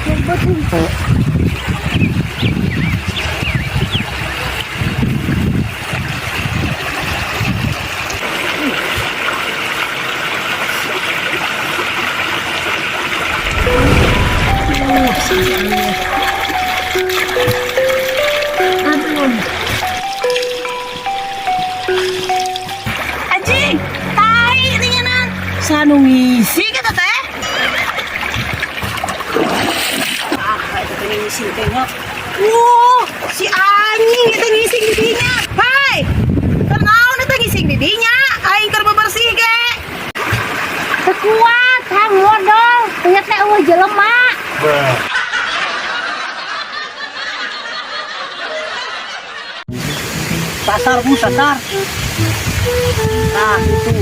Coba tuh. Aduh. Anjing, tai ringanan. Sanu ngisi kita teh. Ah, itu teh ngisi teh nya. Wuh, si anjing itu ngising di dinya. Hai. Kunaon itu ngising di dinya? Aing keur bebersih ge. Teu kuat, hang modal. Ternyata euweuh jelema. Sasar, Bu, sasar. Nah, itu.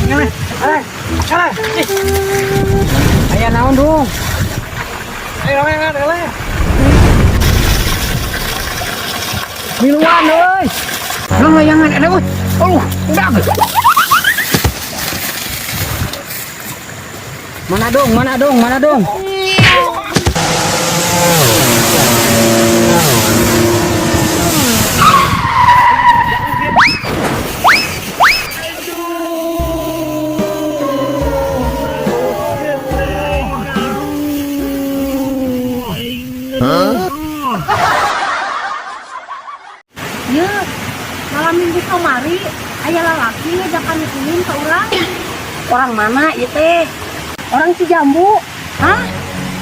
Ini, eh, eh, ih. Aya naon dong? Ayo, ayo, ayo, ayo. Miluan euy. Lah layangan ada euy. Aduh, udah. Mana dong, mana dong, mana dong? Ye, malam minggu kamari aya lalaki ngajakan ulin ka urang. Orang mana ieu teh? Orang Cijambu. Hah?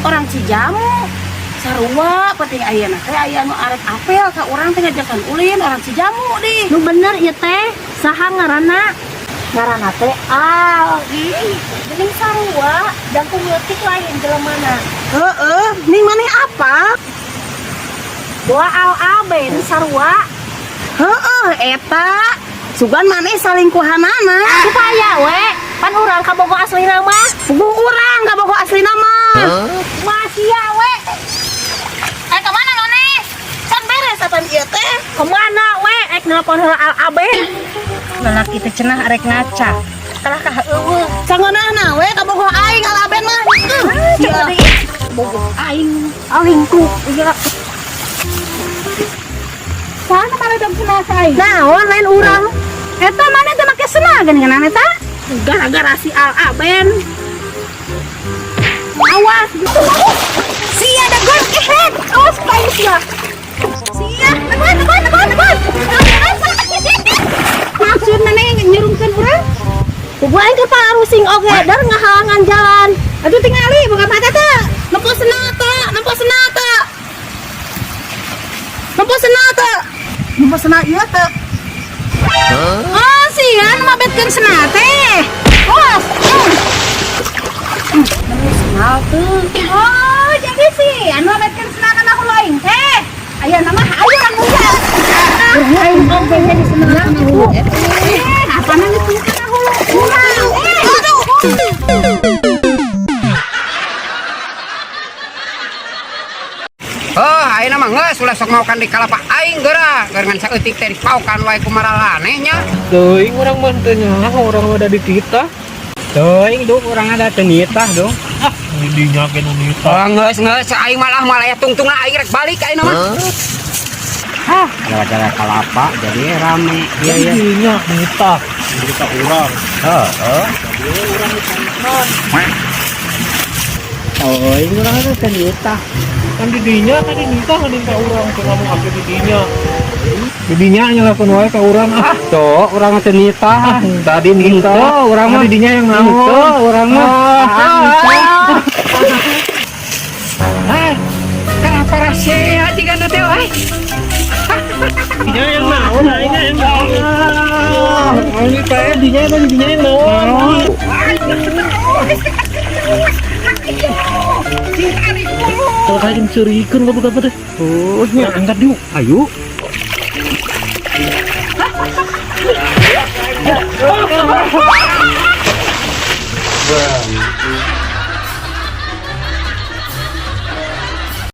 Orang Cijambu. Sarua penting ayeuna teh aya nu arek apel ka urang teh ngajakan ulin orang Cijambu di. Nu bener ieu teh, saha ngaranna? Ngaranna teh Al. Ih, geuning sarua, jangkung leutik lain jelemana. Heeh, ning maneh apa? Doa Al Aben sarua. Heeh, eta. Sugan maneh salingkuhanana. Supaya we, pan urang kabogo aslina mah. Puguh urang kabogo aslina mah. Masih we. Eh, kemana maneh? Can beres atan ieu teh. Kemana we? Ek nelpon heula Al Aben. Lalaki teh cenah arek ngaca. Kalah kah eueuh. Sangeunahna we kabogo aing Al Aben mah. Coba deui. Bogo aing alingkuk ieu. Sana mana dong senang aing? Naon lain urang. Eta maneh teh make senang geuningan eta? Gara-gara si Al Aben. Awas gitu. Sia da gol kehet. Awas kain sia. Sia, teguhan teguhan teguhan teguhan. Maksud maneh nyurungkeun urang? Puguh aing keur parusing oge dar ngahalangan jalan. Aduh tingali boga mata teh. Nempo senata, nempo senata. Nempo senata. Nempo sena ieu teh. Oh, sia nu mabetkeun sena teh. Awas. Nempo sena teu. Oh, jadi sih anu mabetkeun sena kana hulu aing teh. Aya nama ayo urang muya. Urang aing oge jadi senang gitu. Eh, apa nang itu kana hulu urang. Eh, Aduh. Oh, ayeuna mah geus ulah sok maokan di kalapa aing geura. Keur ngan saeutik teh dipaokan wae ku maralaneh nya. Teuing urang mah teu nyaho, urang mah da dititah. Teuing duk urang ada teu nitah dong. Ah, di dinya ge nu nitah. Oh, geus geus aing malah malah ya tungtungna aing rek balik ayeuna mah. Hah, gara-gara kalapa jadi rame. Iya iya. Di dinya nitah. Jadi ka urang. Heeh. Oh, ini urang ada teu nitah. Kan di dinya tadi nitah ngadin ka urang teu ngomong ake di dinya. Di dinya nyalakeun wae ka urang ah. Tuh, urang teu nitah. Tadi nitah. Tuh, urang mah Di dinya yang naon. Tuh, urang mah. Ah. Ah, kenapa rahasia jika nanti euy? Dinya yang naon, aing yang naon. Ini teh dinya tadi dinya yang naon. Kalau kayak mencurigakan goblok apa teh? Oh, Ya, angkat yuk. Ayo.